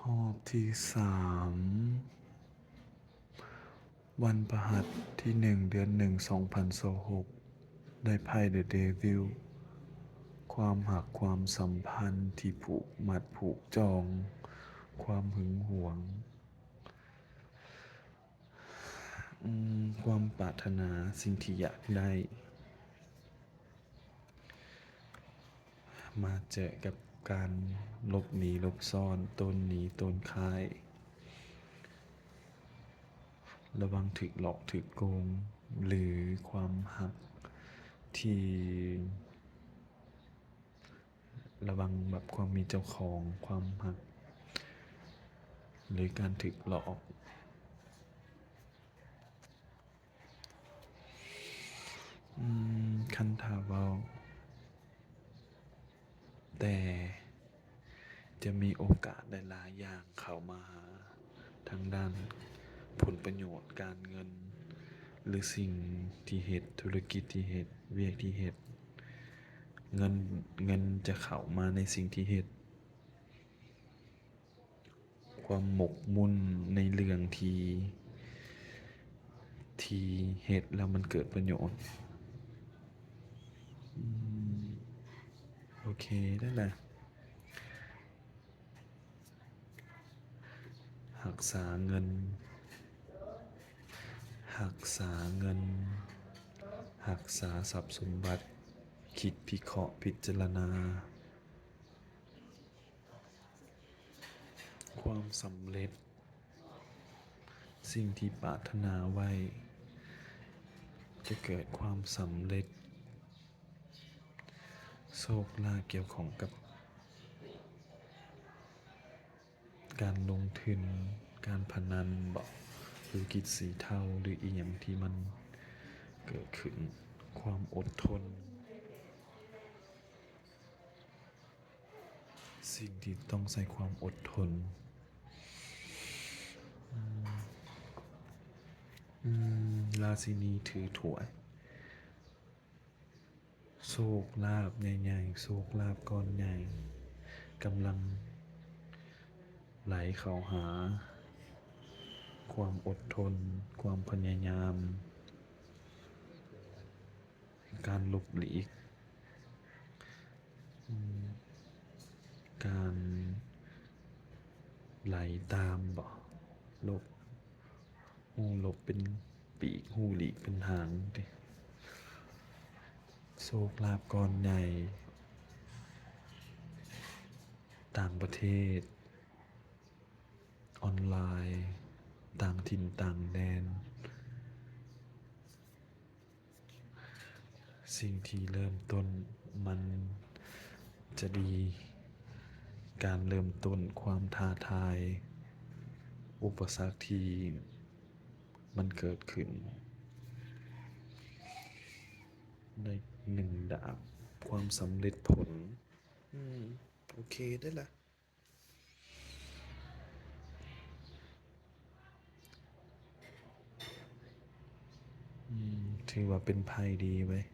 ຮອບທີສາມ ວັນພະຫັດທີໜຶ່ງ ເດືອນໜຶ່ງ ສອງພັນຊາວຫົກ ໄດ້ໄພ້ The Devil ຄວາມຮັກ ຄວາມສຳພັນທີ່ຜູກມັດຜູກຈ່ອງ ຄວາມຫຶງຫວງ ອືມ ຄວາມປາດຖະໜາ ສິ່ງທີ່ຢາກໄດ້ ມາເຈີກັບການຫຼົບໜີຫຼົບຊ້ອນ ຕົນໜີຕົນຄ້າຍ ລະວັງຖືກຫຼອກຖືກໂກງ ຫຼື ຄວາມຮັກທີ່ ລະວັງແບບຄວາມມີເຈົ້າຂອງ ຄວາມຮັກ ຫຼື ການຖືກຫຼອກ. ອືມ ຄັນຖ້າເວົ້າ ແຕ່ຈະມີໂອກາດຫຼາຍໆຢ່າງເຂົ້າມາຫາ ທາງດ້ານຜົນປະໂຫຍດການເງິນ ຫຼື ສິ່ງທີ່ເຮັດ ທຸລະກິດທີ່ເຮັດ ວຽກທີ່ເຮັດ ເງິນ ເງິນຈະເຂົ້າມາໃນສິ່ງທີ່ເຮັດ. ຄວາມໝົກໝຸ້ນໃນເລື່ອງທີ່ ທີ່ເຮັດແລ້ວມັນເກີດປະໂຫຍດ. ອືມ ໂອເຄແລ້ວນະ. ຮັກສາເງິນ ຮັກສາເງິນ ຮັກສາຊັບສົມບັດ ຄິດພິເຄາະພິຈາລະນາ ຄວາມສຳເລັດ ສິ່ງທີ່ປາດຖະໜາໄວ້ ຈະເກີດຄວາມສຳເລັດ. ໂຊກລາບກ່ຽວຂ້ອງກັບການລົງທຶນ ການພະນັນບໍ ທຸລະກິດສີເທົາ ຫຼື ອີ່ຫຍັງທີ່ມັນເກີດຂຶ້ນ ຄວາມອົດທົນ ສິ່ງທີ່ຕ້ອງໃຊ້ຄວາມອົດທົນ. ອືມ ອືມ ລາຊິນີຖືຖ້ວຍ ໂຊກລາບໃຫຍ່ໆ ໂຊກລາບກ້ອນໃຫຍ່ ກຳລັງໄຫຼເຂົ້າຫາ ຄວາມອົດທົນ ຄວາມພະຍາຍາມ ການຫຼົບຫຼີກ ອືມ ການໄຫຼຕາມບໍ ຫຼົບ ຮູ້ຫຼົບເປັນປີກ ຮູ້ຫຼີກເປັນຫາງຕິ. ໂຊກລາບກ້ອນໃຫຍ່ ຕ່າງປະເທດ ອອນລາຍ ຕ່າງຖິ່ນຕ່າງແດນ. ສິ່ງທີ່ເລີ່ມຕົ້ນມັນຈະດີ, ການເລີ່ມຕົ້ນ, ຄວາມທ້າທາຍ, ອຸປະສັກທີ່ມັນເກີດຂຶ້ນໃນໜຶ່ງດາບ, ຄວາມສຳເລັດຜົນ. ອືມ ໂອເຄໄດ້ລະ. ອືມ ຖືວ່າເປັນໄພ້ດີເວີຍ.